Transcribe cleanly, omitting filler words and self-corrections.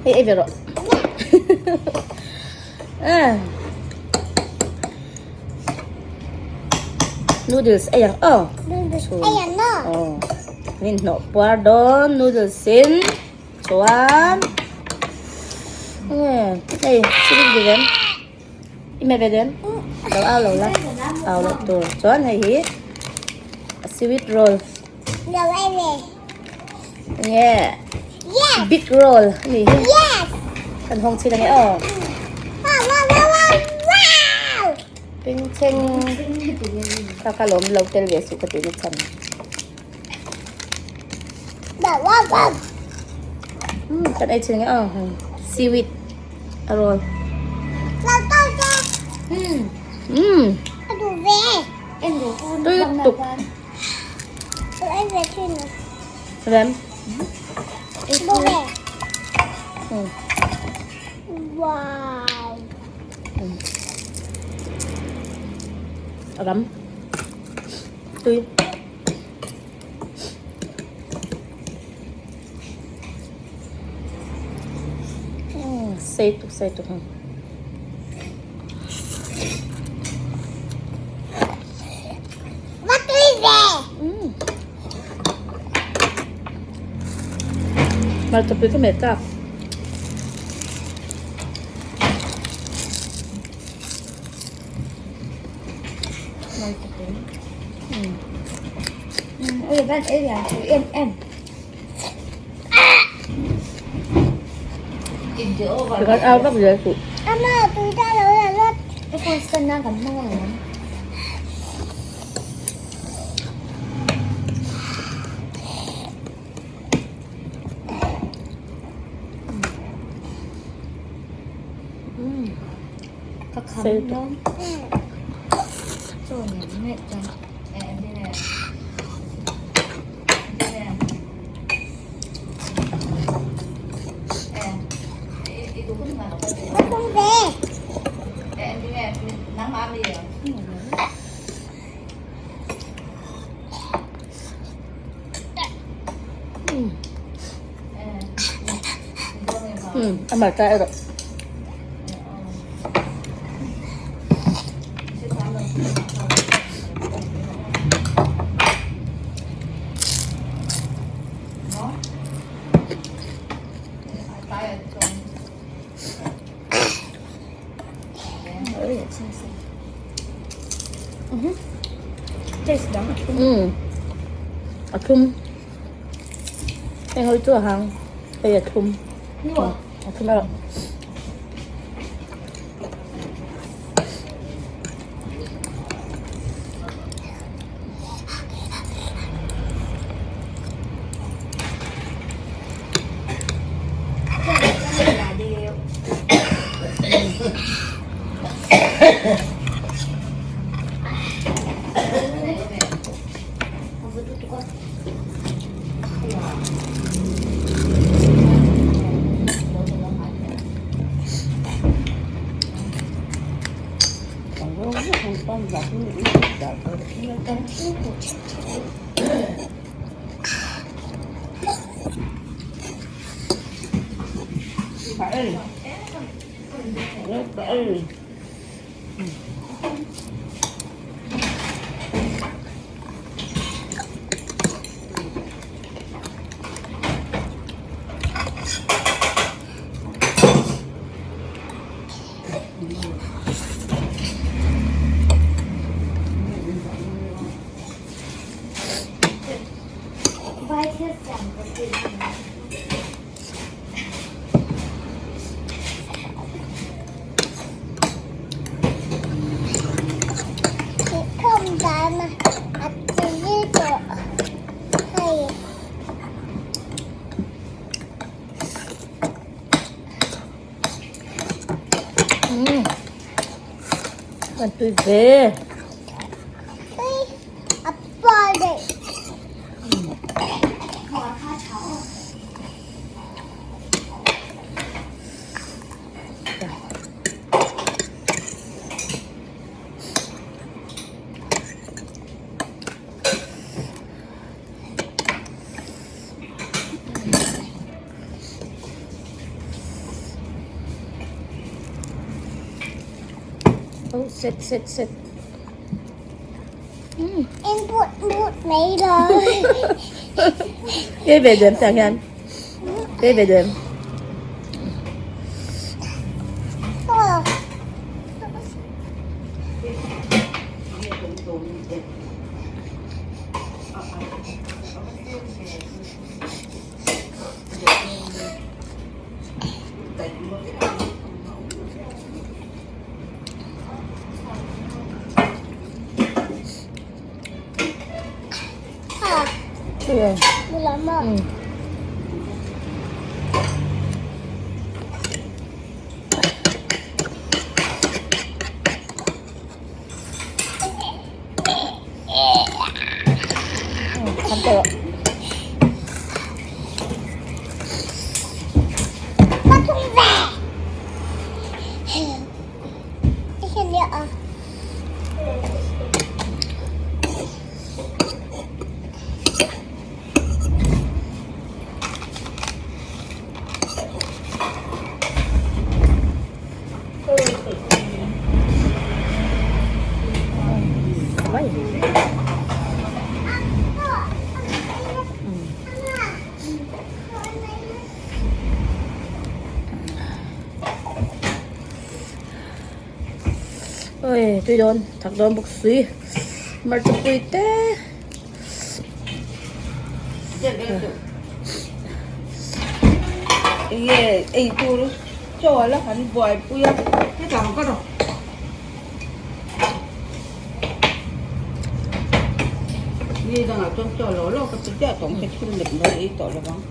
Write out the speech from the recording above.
Hei ei ve rawh. Noodles ei ang aw. Noodles ei ang aw. Aw. Min hnawh puar dawn noodles in chuan hei chili ve em i me ve em lo au lo la au loh tur chuan hei hi sweet roll Lo ei ve. Nge Yes. Big roll ani hi. Yes. Kan hawng chin ange aw. Wow wow wow wow wow. Ping cheng. Kha kha lawm lo tel ve suh ka tih na chhan. Wow wow wow. Kan ei chin ange aw. Seaweed a roll. Lo to te. A duh ve. Tui tuk. Rem. Wow. Ram. Tui. Sei tuk sei tuk. Va tui ve. Hmarcha pui ka hmeh tak. Hmarcha pui. Ôi bạn ấy là tụi em em. Kan au vak zel suh. Ama tui ta lo la lot. Cái con sân đang cầm mong rồi. Ka kham dawn. Chaw nen ngei chuan. A hmarcha erawh. A thlum. Heng ho hi chu a hang. Hei a thlum. A thlum erawh. Kan tui ve. Oh set set set. En but but mai lo. Ei ve duem tiang hian. Ei ve duem. Oi tui dawn thak dawn bawk si hmarcha pui te. Enge ei tur chaw a la han buaipui a hetiang ka rawh. Ni dangah chuan chaw lo lo ka ti chiah tawh ang che thil lem dawn ei tawh lo vang.